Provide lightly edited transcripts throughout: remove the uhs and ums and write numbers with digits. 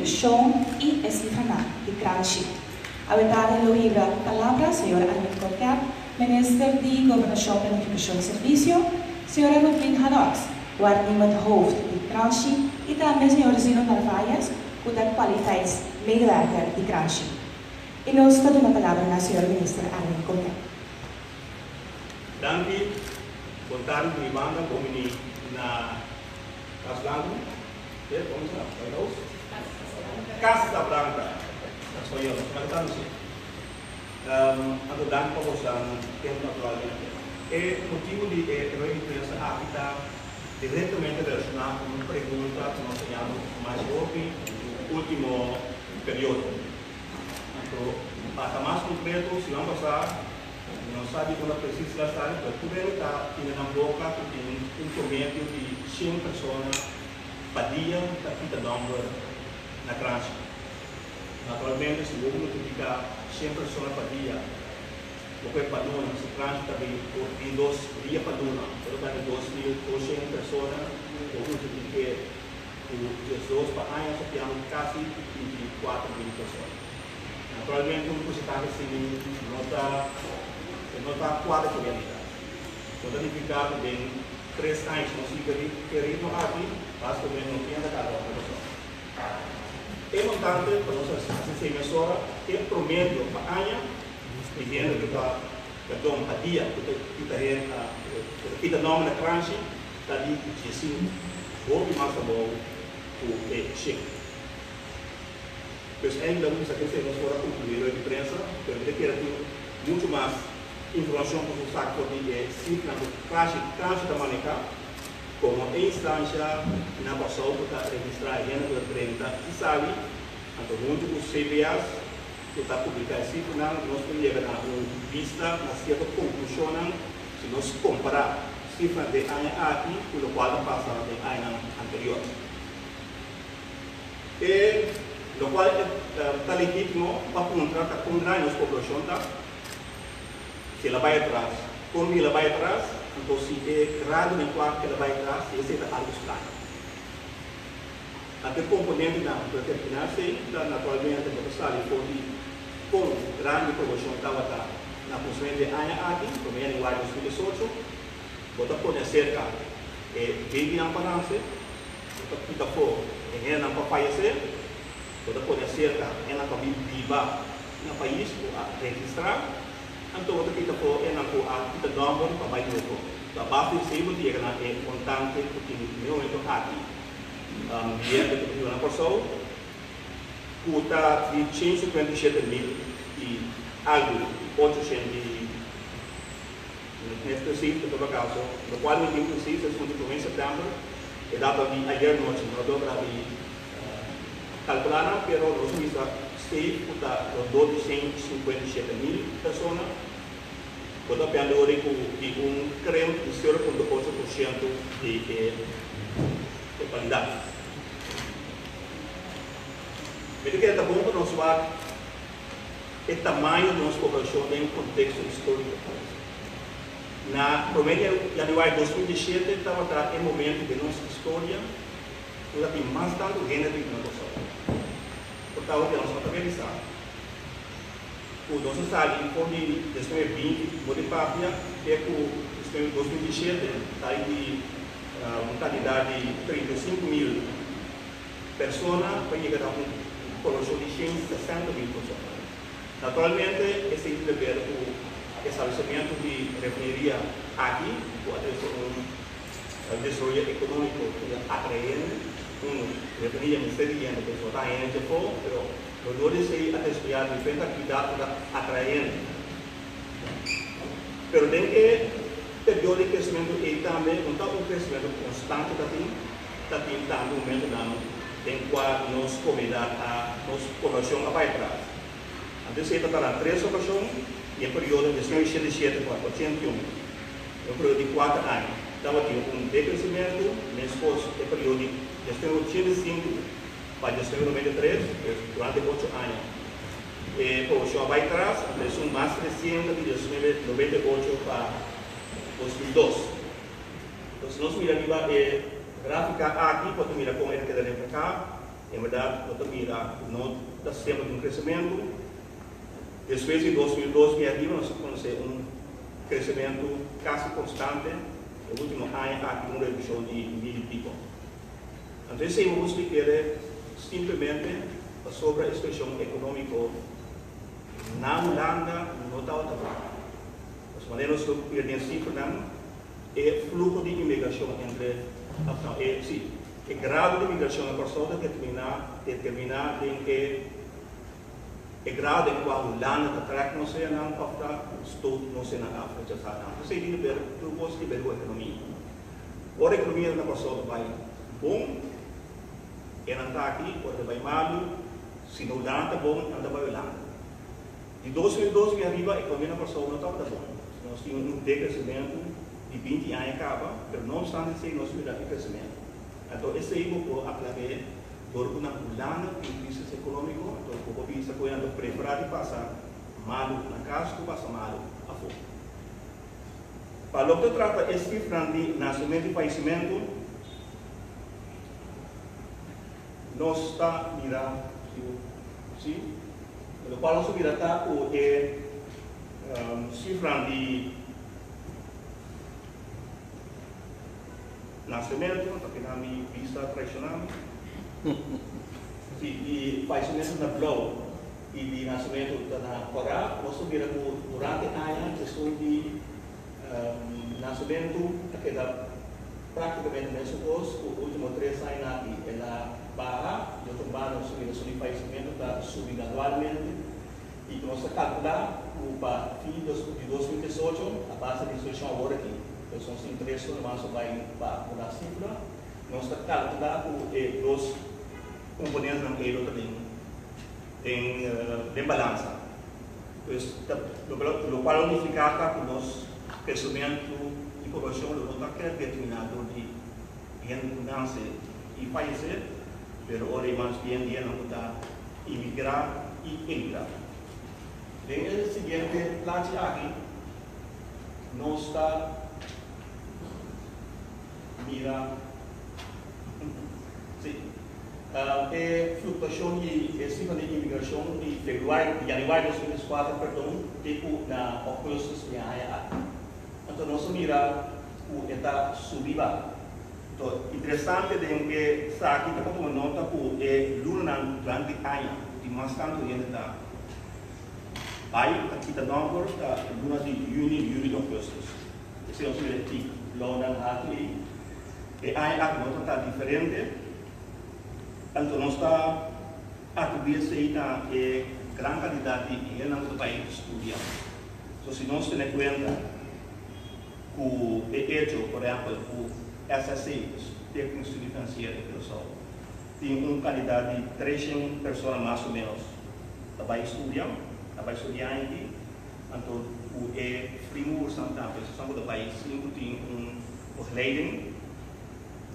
nifikashon i e sifranan di Kranshi. Awe tardi lo hiba palabra señor Armin Koolkamp, Minister di Gobernashon, Planifikashon i Servisio, señora Rudlin Hanox, waarnemend hoofd di Kranshi i tambe señor Zino Narvaez ku ta kwaliteitsmedewerker di Kranshi. I nos ta duna palabra na señor Minister Armin Koolkamp. Danki, bon tardi di mi banda, bon bini na Cas Blanco, e como se llama? White House? Casa Blanca, na spañol, no ta traduci. Anto danki pa bosan tempo naturalmente. E motibo di e rueda di prensa aki ta directamente relaciona cu un pregunta cu nos a yama mas hopi ultimo periodo. Anto pa ta mas concreto, siman pasa Mi no sa di unda presis la sali, pero tur hende ta tene nan boka ku tin un promedio di shen persona pa dia ta kita nòmber na Kranshi. Naturalmente si bo multipliká shen persona pa dia, bo koe pa luna, si Kranshi ta bin di dos dia pa luna, bo ta bini 2200 persona, bo multiplik'é ku 12 pa aña, so piando kasi 24.000 persona. Naturalmente un porcentahe asina no ta no ta cuadra cu realidad. No ta nifica cu den 3 aña si nos sigui e ritmo aki, basicamente no tin hende cada otro persona. E montante, pa nos haci esey mesora, e promedio pa aña di hende cu ta, perdon, pa dia cu ta kita hende, cu ta kita nomber na Kranshi ta di 15, hopi mas abou cu e 100. Pues ainda nos a kese nos ora conclui rueda di prensa, pero mi ta kere tin mucho mas informacion cu su sac for di e cifranan cu Kashi Kashi ta maneha como e instancia na Kòrsou cu ta registra e hende cu ta drenta i sali, anto hunto cu CBS cu ta publica e cifranan nos por yega na un bista na cierto conclusionnan si nos compara cifranan den aña aki cu locual ta pasa den añanan anterior. E locual ta legitimo pa puntra ta con grandi nos poblacion ta, si el a bay atras, con el a bay atras, anto si e grado den cua el a bay atras, si esey ta algo straño. Anto e componentenan cu ta determina esey ta naturalmente bo ta sali for di con grandi e poblacion tabata na cuminsamentu di e aña aki, prome januari 2018, bo ta pone acerca e babynan pa nace, Bo ta kita afó e hendenan ku a fayesé, bo ta pone aserka hendenan ku a bin biba na pais ku a registrá, anto bo ta kita afó hendenan ku a kita nòmber pa bai di otro. So a base di esei bo ta yega na e montante ku tin den e momento aki di hende ku ta biba na Kòrsou ku ta di 157 mil i algu i 800. No es precies, en todo caso, locual mi tin precies es cu di prome september, e data di ayer nochi, no a logra di calcula nan, pero nos a bisa safe cu ta rondó di 157.000 persona. Bo ta pende ora cu di un krimp di 0.8% di e totalidad. Mi ta kere ta bon pa nos wak e tamaño di nos poblashon den konteksto históriko. Na promé di yanüari 2017 tabata e momentu den nos historia ku tatin mas tantu hende ta biba na Kòrsou. Por tabata nos no ta realisá ku nos a sali for di 1920 bo di papia te ku 2017 sali di un kantidat di 35.000 persona pa yega na un poblacion di 160.000 persona. Naturalmente esey tin deber cu establecimento di refineria aki cu a trece un desaroyo economico cu ta atrae un refineria mester di hende pero no ta hende djafo pero lo dor di esey a desaroya diferente actividad cu ta atrae hende. Pero den e periodo di crecimento ey tambe no ta un crecimento constante ta tin. Ta tin tantu momentonan den kua nos komunidat a, nos poblashon a bai atras. Anto esei ta na tres okashon i e periodo 1987 pa 81, un periodo di 4 aña, tabatin un dekresimentu, meskos e periodo di 1985 pa 1993, pues durante 8 aña e poblashon a bai atras, anto esun mas resiente di 1998 pa 2002. Entonces nos mira riba e gráfika aki, por mira kon e ta keda reflehá. En bèrdat, bo ta mira ku no ta semper tin un kresementu. Despues di 2002 bin ariba nos a konosé un kresementu kasi konstante, e último aña aki un redukshon di mil i piko. Anto esei bo por splik'é simplemente pasobra e situashon ekonómiko na Hulanda no tabata bon. Pasobra manera nos lo mira den sifranan, e fluho di inmigrashon entre, òf no, e, sí, e grado di inmigrashon na Kòrsou ta determiná, determiná den e e grado den kua Hulanda ta trèk nos seanan òf ta stoot nos seanan af, rechasá nan. Esei tin di ber tur kos di ber ku ekonomia. Ora ekonomia na Kòrsou ta bai bon, e nan ta aki, ora ta bai malu, si no Hulanda ta bon, nan ta bai Hulanda. Di 2002 bin ariba ekonomia na Kòrsou no tabata bon. Nos tin un dekresementu di 20 aña kaba, pero no opstante esei nos mira e kresementu. Anto esei bo por aklar'é dor ku na Hulanda tin krisis ekonómiko, anto bo por bisa ku e nan ta preferá di pasa malu na kas ku pasa malu afó. Pa loke ta trata e sifranan di nasementu i fayesimentu, nos ta mira si, lokual nos ta mira ta ku e sifranan di Nasementu, ta keda mi bista traishoná mi. Si di falsimentu na blou i di nasementu ta na kòrá, nos ta mira ku durante aña esun di nasementu a keda práktikamente mesun kos ku último tres añanan aki el a baha. Di otro banda nos ta mira esun di falsimentu ta subi gradualmente i ku nos ta kalkulá ku pa fin di 2018 a base di situashon awor aki, Pues nos interes no mas a bai pa acumula cifra, nos ta calcula cu e dos componentenan ey lo ta den den balansa. Pues ta lo cual lo nifica ta cu nos crecemento di poblacion lo no ta keda determina door di hende cu nace y fayece, pero ora y mas bien di hendenan cu ta imigra y emigra. Den e siguiente plachi aki nos ta mira sí e fluktuashon di e sifra di imigrashon di februari di januari 2024 perdon te ku na ougùstus di e aña aki. Anto nos ta mira ku e ta subi ba. Anto interesante den esaki ta pa tuma nota ku e lunanan durante aña ku tin mas tantu hende ta Bai ta kita nòmber ta luna di yüni, yüli i ougùstus. Esei nos mira e blòunan haltu ei. E aña aki no ta ta diferente. Anto nos ta atribuí esei na e gran kantidat di hendenan ku ta bai studia. So si nos tene kuenta ku e echo, por ehèmpel, ku SSC, Stichting Studie Financieel in Curaçao, tin un kantidat di 300 persona mas o ménos ta bai studia, ta bai studia aña aki, anto ku e frimoersnan tambe, esun ku ta bai sin ku tin un begeleiding,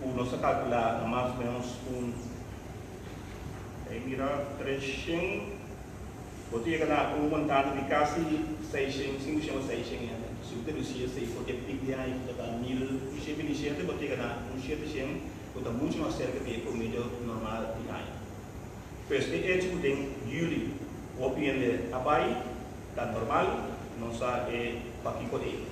ku nos ta kalkulá na mas o ménos un, ei mira, 300, bo ta yega na un montante di kasi 600, 500 o 600 hende. Si bo ta redusí esei for di e pik di aña ku ta ta 1127, bo ta yega na un 700, ku ta muchu mas serka di e promedio normal di aña. Pues e echo ku den juli hopi hende a bai ta normal, nos sa e pakiko ei.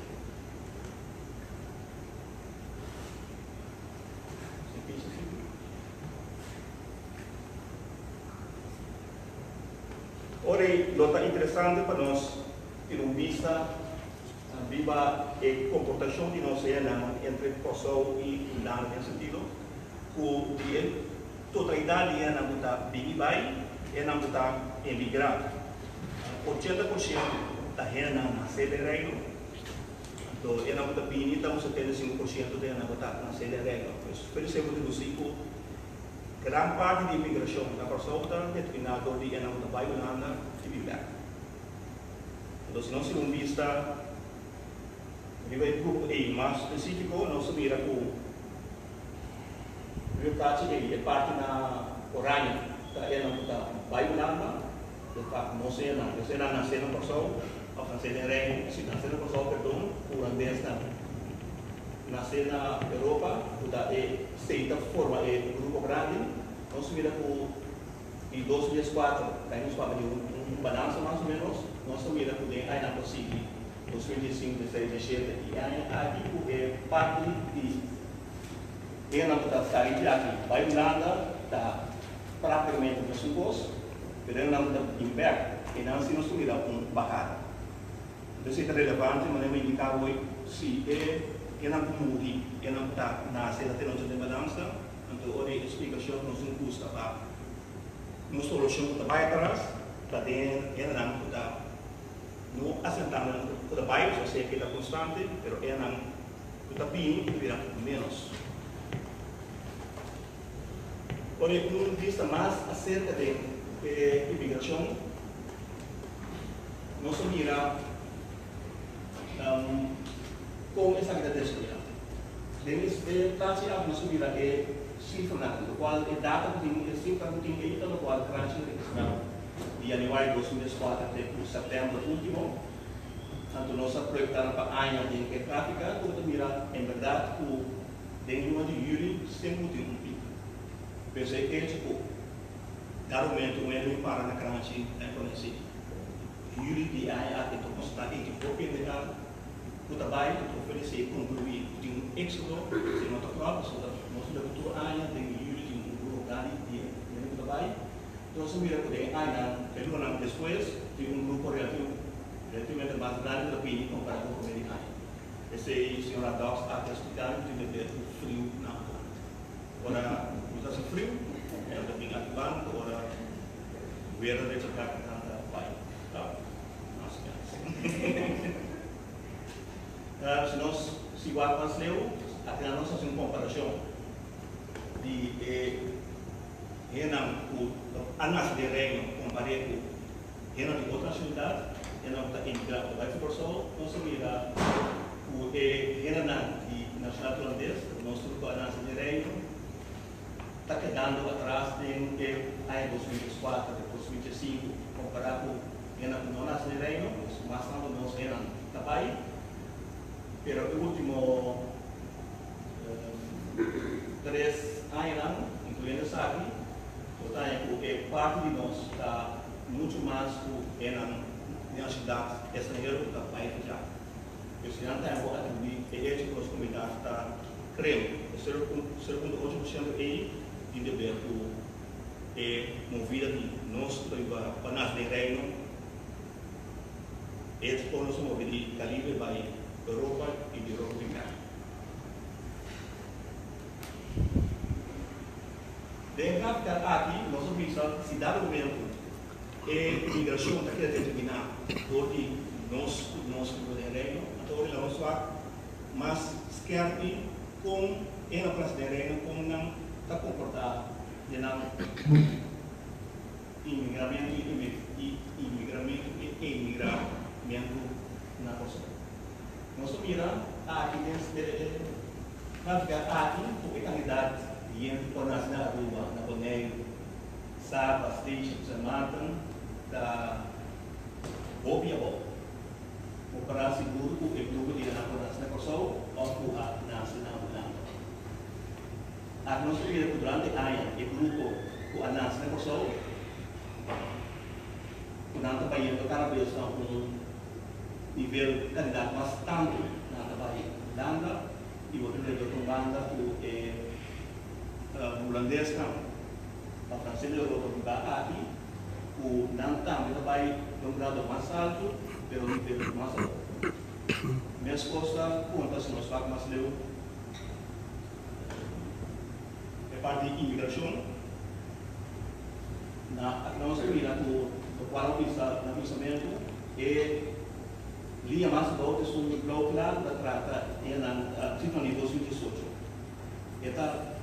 Ora ei lo ta interesante pa nos tin un bista riba e komportashon di nos hendenan entre Kòrsou i Hulanda den sentido ku di e Totalidat di hendenan ku ta bini bai, hendenan ku ta emigrá. 80% ta hendenan nasé den Reino. Anto hendenan ku ta bini ta un 75% di hendenan ku ta nasé den Reino. Pues por esei bo ta dusí ku gran parti di imigrashon na Kòrsou ta determiná dor di hendenan ku ta bai Hulanda i bin bèk. Anto si nos tin un bista riba e grupo ei mas spesífiko nos ta mira ku. Riba plachi ei, e parti na oranje ta enan ku ta bai Hulanda, de fak no sea nan, esei nan nase na Kòrsou òf nase den Reino, si nase na Kòrsou perdon, hulandesnan nase na Europa ku ta e sei ta forma e grupo grandi, nos mira ku. Di 2004, kai nos papia di un balansa mas o ménos, nos ta mira ku den añanan ku a sigui, 2005, 6, 7 i e aña aki ku e parti di hendenan ku ta sali di aki bai Hulanda ta práktikamente mesun kos, pero hendenan ku ta bin bèk einan si nos ta mira un bahada. Entonces e ta relevante manera mi a indiká hoy si e hendenan ku muri, hendenan ku ta nase ta tene otro den balansa. Anto ora e splikashon ku nos tin gusta pa nos solushon ku ta bai atras ta den hendenan ku ta no asentando nan ku ta bai, osea keda konstante, pero hendenan ku ta bini ta bira ménos. Ora e un bista mas aserka den e imigrashon, nos a mira kon esaki ta desaroyá. Den e plachi aki nos a mira e sifranan, lokual e data ku tin, e sifra ku tin ei ta lokual Kranchi a registrá di yanüari 2004 te ku sèptèmber último. Anto nos a proyektá nan pa aña den e gráfika ku bo ta mira en bèrdat ku den luna di yüli semper tin un pik. P'esei e hecho ku dado momento un hende para na Kranchi ta imponé si yüli di e aña aki ta konstatá ei tin hopi hende ta ku ta bai ku ta oferesé konkluí ku tin un éksodo si no ta klòp pasobra nos mira ku tur aña den yüli tin un grupo grandi di hende ku ta bai. Nos a mira ku den e añanan, e lunanan despues, tin un grupo relativamente mas grandi ku ta bini kompará ku promé di aña. Esei señora Dobbs a expliká mi ku tin deber ku friu na Holanda. Ora no ta hasi friu, nan ta bin aki banda, ora weer ta drecha kak nan ta bai. Ta mas o menos. Si nos si wak mas leu, akinan nos hasi un komparashon di e. Hendenan ku a nase den Reino kompar'é ku hendenan di otro nashonalidat, hendenan ku ta emigrá ku ta bai for Kòrsou, nos a mira ku e hendenan di nashonalidat hulandes, nos tur ku a nase den Reino, ta kedando atras den e aña 2004 te 2005 kompará ku hendenan ku no a nase den Reino, mas tantu nos hendenan ta bai, pero e último 3 añanan, inkluyendo esaki, bo ta haña ku e parti di nos ta muchu mas ku enan di nan siudat estranhero ku ta bai dja. Pero si nan ta haña bo atribuí e echo ku nos komunidat ta krem e 0,8% ei tin di ber ku e movida di nos ku ta biba pa nase den Reino, e por nos a move di Karibe bai Europa i di Europa bin Merka. Den e gráfika aki nos a bisa si dado momento e migrashon ta keda determiná dor di nos ku nos ku den Reino, anto ora la nos wak mas skèrpi kon e nan pasa den Reino, kon nan ta komportá den nan inmigramentu i inmigramentu i emigramentu na Kòrsou. Nos ta mira aki den e gráfika aki ku e kandidat di hende ku a nase na Aruba, na Boneiru, Saba, Statia ku San Martin ta hopi abou kompará sigur ku e grupo di hende ku a nase na Kòrsou òf ku a nase na Hulanda. Aki nos ta mira ku durante aña e grupo ku a nase na Kòrsou ku nan ta bayendo kada bes na un nivel kalidat mas tantu nan ta bai Hulanda i bo ta mira di otro banda ku e hulandesnan pa franses di Europa biba aki ku nan tambe ta bai na un grado mas altu pero nivel mas abou. Meskos ta konta si nos wak mas leu e parti di imigrashon na aki nos ta mira ku lokual a bisa na kuminsamentu. E liña mas abou ta esun di blou kla ku ta trata e nan sifra di 2018. E ta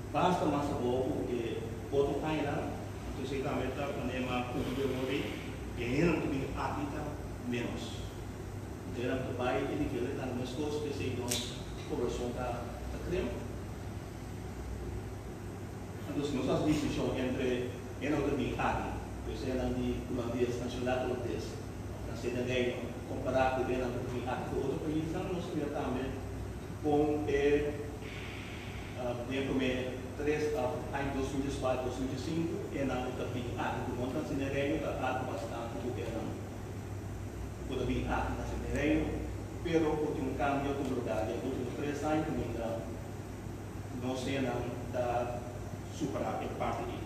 basta mas abou ku e otro añanan, anto esei tambe ta manera punto di eror ei, e hendenan ku ta bini aki ta ménos. Anto e nan ta bai e nivel e ta meskos, p'esei nos poblashon ta krem. Anto si nos hasi distinshon entre e nan ku ta bin aki, pues e nan di hulandes, nashonalidat hulandes, òf fransés den Reino, kompará ku e nan ku ta bin aki for otro paisnan, nos ta mira tambe kon e den promé. tres aña 2004, 2005, esnan ku ta bin aki ku no ta nase den Reino ta algu mas tantu ku esnan ku ta bin aki nase den Reino, pero ku tin un kambio ku lugá den último tres aña kaminda nos esnan ta superá e parti ei.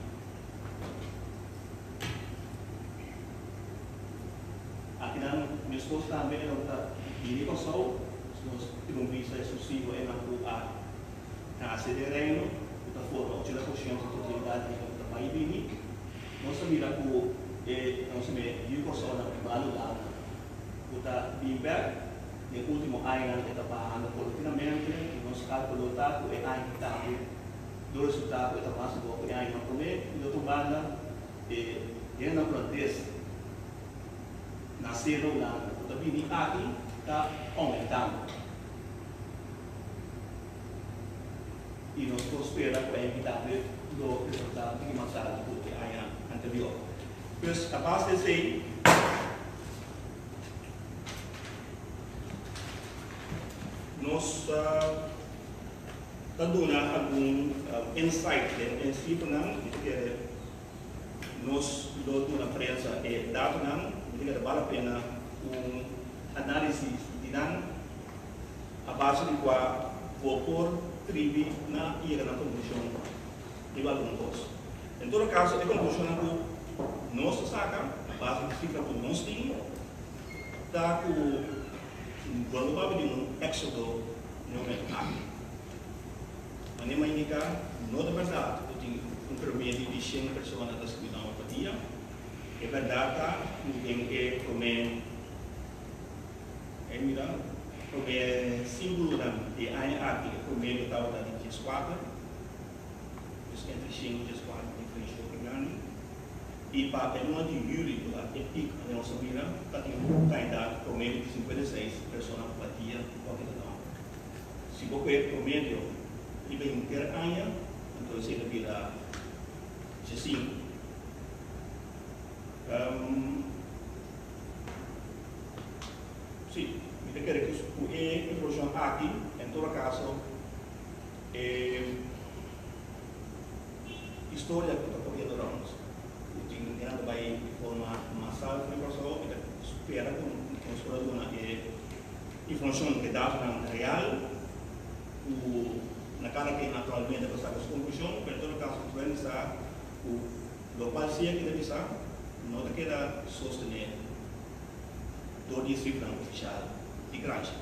Akinan meskos tambe esnan ku ta bini Kòrsou, nos tin un bista eksklusivo esnan ku a Nase den Reino, ku ta forma 80% di totalidat di hende ku ta bai bini. Nos ta mira ku e nos ta mira yu Kòrsounan ku ba Hulanda ku ta bin bèk. Den último añanan e ta bahando polatinamente i nos kálkulo ta ku e aña tambe lo resultá ku e ta mas abou ku e añanan promé. Di otro banda e hendenan hulandes nasé na Hulanda ku ta bini aki ta oumentando. I nos por spera ku e tambe lo resultá un tiki mas altu ku e aña anterior. Pues a base di esei, nos ta duna algun insight den e sifranan. Mi ta kere nos lo duna prensa e datonan. Mi ta kere bal la pena un análisis di nan. A base di kua bo por tribi na yega na konklushon riba algun kos. En todo kaso, e konklushonnan ku nos ta saka a base di sifra ku nos tin ta ku bo no papia di un éksodo na e momentu aki. Manera mi a indiká, no ta bèrdat ku tin un promedio di shen persona ta skibí nòmber pa dia. E bèrdat ta ku den e promé. E mira, promé símbolonan di e aña aki, e promedio tabata di 14, dus entre 100 i 14 diferensha hopi grandi. I pa e luna di yüli, ku ta e pik unda nos a mira, ta tin un kantidat promedio di 56 persona pa dia ku a keda nòmber. Si bo kohe promedio riba henter aña, anto esei ta bira 15. Sí, mi ta kere ku e informashon aki, en todo kaso e historia ku ta koriendo rònt, ku tin hende ta bai di forma masal for di Kòrsou, mi ta spera ku nos por a duna e informashon, e datonan real ku na kada ken aktualmente pa saka su konklushon, pero en todo kaso tur hende sa ku lokual sea ki ta bisa no ta keda sostené. Dor di e sifranan ofishal di Kranshi.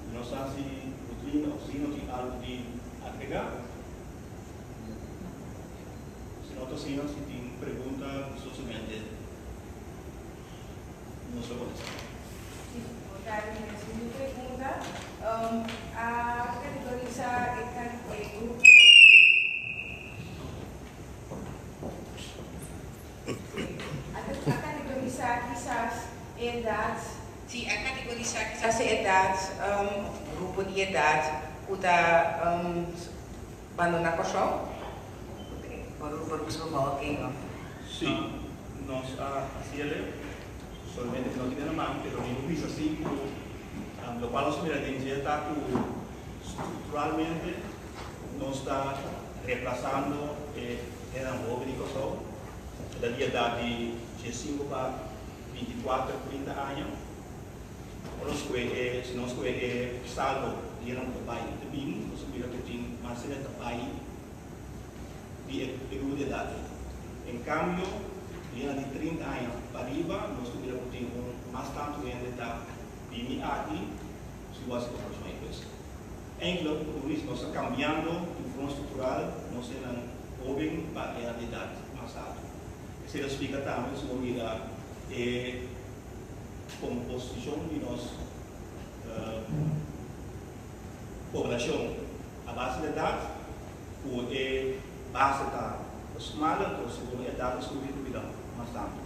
Mi no sa si Rutlina of Zino tin algu di agregá. Si no ta asina, si tin pregunta gustosamente nos lo kontestá. Sí, bo ta di mester mi pregunta. A kategorisá e grupo. A kategorisá kisas e edat. Sí, a kategorisá kisas e edat òf grupo di edat ku ta bandoná Kòrsou? Beroepsbevolking òf? Sí, nos a hasi el. Solamente mi no tin e na man, pero mi por bisa sí ku lokual nos a mira den dje ta ku strukturalmente nos ta replasando e Eran hopi di Kòrsou, e ta di edat di 15 pa 24, 30 aña. Ora nos kohe e, si nos kohe e saldo di enan ku ta bai i ta bin, nos ta mira ku tin mas hende ta bai di e grupo di edat ei. En kambio, di enan di 30 aña pa riba, nos ta mira ku tin un mas tantu hende ta bini aki si bo hasi komparashon ei. Pues, Eindelijk, Luis, nos ta cambiando di un forma structural nos hennan hoben pa e di edad mas alto. Esey ta splica tambe si bo mira e composicion di nos poblacion a base di edad cu e base ta smal, entonces segun e edad ta subi ta bira mas tanto.